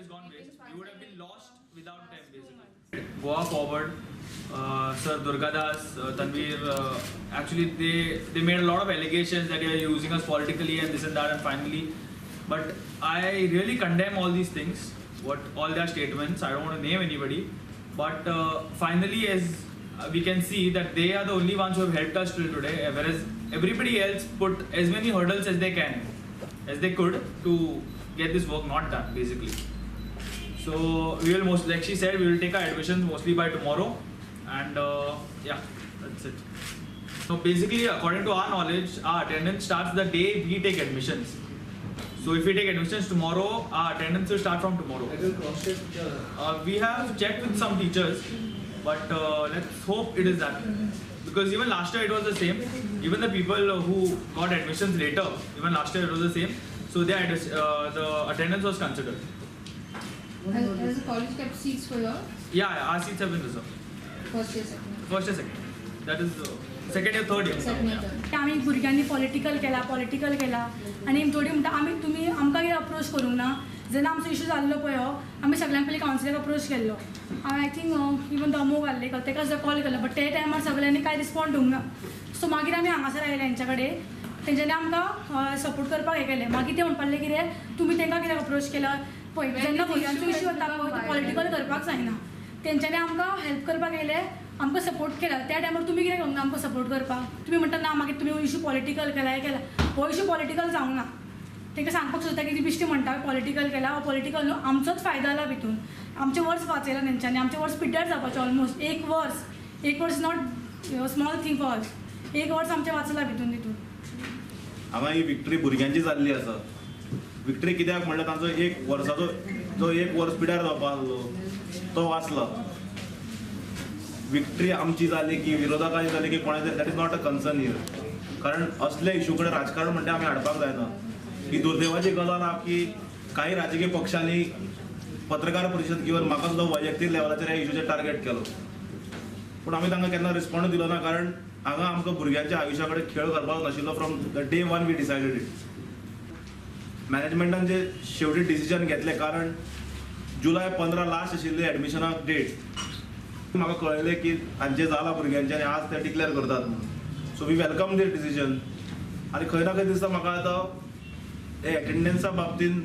gone waste. We would have been lost without them basically. Goa Forward, Sir Durgadas, Tanveer, actually they made a lot of allegations that they are using us politically and this and that, and finally, but I really condemn all these things, what all their statements. I don't want to name anybody, but finally, as we can see that they are the only ones who have helped us till today, whereas everybody else put as many hurdles as they can, as they could, to get this work not done basically. So we will most, like she said, we will take our admissions mostly by tomorrow, and yeah, that's it. So basically, according to our knowledge, our attendance starts the day we take admissions. So if we take admissions tomorrow, our attendance will start from tomorrow. Have you cross-checked? We have checked with some teachers, but let's hope it is that. Because even last year it was the same. Even the people who got admissions later, even last year it was the same. So their the attendance was considered. Has the college kept seats for you all? Yeah, our seats have been reserved. First year, second year? First year, second year. That is second year, third year. Second year, third. आमी भुरग्यांनी political केला, political केला, आनी थोडी म्हणटा आमी तुमी आमकां कित्याक अप्रोच करूंक ना. जेन्ना आमचो इशू जाल्लो पळय हो, आमी सगळ्यांक पयलीं कावन्सिलाक अप्रोच केल्लो. हांवें I think even दमो घाल्ले ताका सुद्दां कॉल केलो, बट ते टायमार सगळ्यांनी कांय रिस्पोंड दिवंक ना. सो मागीर आमी हांगासर आयले हेंच्या कडेन, तेंच्यांनी आमकां सपोर्ट करपाक हें केलें. मागीर ते म्हणपाक लागले कितें तुमी तांकां कित्याक अप्रोच केला पळय, जेन्ना भुरग्यांचो इशू वता पळय तो पॉलिटिकल करपाक जायना. तेंच्यांनी आमकां हेल्प करपाक येयले, आमकां सपोर्ट केला. त्या टायमार तुमी कित्याक येवंक ना आमकां सपोर्ट करपाक? तुमी म्हणटा ना मागीर तुमी इशू पॉलिटिकल केला, हें केला. हो इशू पॉलिटिकल जावंक ना. तांकां सांगपाक सोदता की ती बिश्टी म्हणटा पॉलिटिकल केला, हो पॉलिटिकल न्हू, आमचोच फायदो जाला भितून. आमचें वर्स वाचयलां तेंच्यांनी, आमचें वर्स पिड्ड्यार जावपाचें ऑलमोस्ट. एक वर्स, एक वर्स not small thing for us, एक वर्स आमचें वाचलां भितून तितून. हांगा ही विक्ट्री भुरग्यांची जाल्ली आसा. विक्ट्री कित्याक म्हणल्यार तांचो एक वर्साचो जो एक वर्स पिड्यार जावपा आसलो तो वाचलो. विक्ट्री आमची जाली की विरोधकांची जाली की कोणाची, that is not a concern here. कारण असल्या इशू कडेन राजकारण म्हणटा आमी हाडपाक जायना. ही दुर्दैवाची गजाल आहा की काही राजकीय पक्षांनी पत्रकार परिशद घेवन म्हाका सुद्दां वैयक्तीक लेवलाचेर ह्या इशूचेर टार्गेट केलो, पूण आमी तांकां केन्ना रिस्पोंड दिलो ना. कारण हांगा आमकां भुरग्यांच्या आयुश्या कडेन खेळ करपाक नाशिल्लो. From the day one we decided it. मॅनेजमेंटान जे शेवटी डिसिजन घेतलें, कारण जुलय 15 लास्ट आशिल्ली एडमिशनाक डेट. म्हाका कळयलें की हांचें जालां भुरग्यांचें आनी आज ते डिक्लेअर करतात म्हणून. So we welcome the decision. आनी खंय ना खंय दिसता म्हाका आतां हे एटेंडन्सा बाबतींत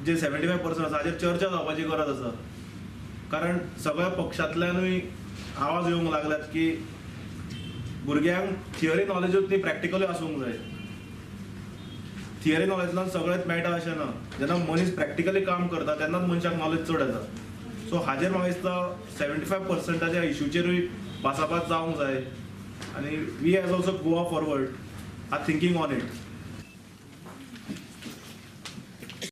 जे 75% आसा हाचेर चर्चा जावपाची गरज आसा. कारण सगळ्या पक्षांतल्यानूय आवाज येवंक लागल्यात की भुरग्यांक थियरी नॉलेजूच न्ही, प्रॅक्टिकलूय आसूंक जाय. थियरी नॉलेजान सगळेंच मेळटा अशें ना. जेन्ना मनीस प्रॅक्टिकली काम करता तेन्नाच मनशाक नॉलेज चड येता. सो हाजेर म्हाका दिसता 75%च्या इशूचेरूय भासाभास जावंक जाय. आनी we as also Goa Forward are thinking on it.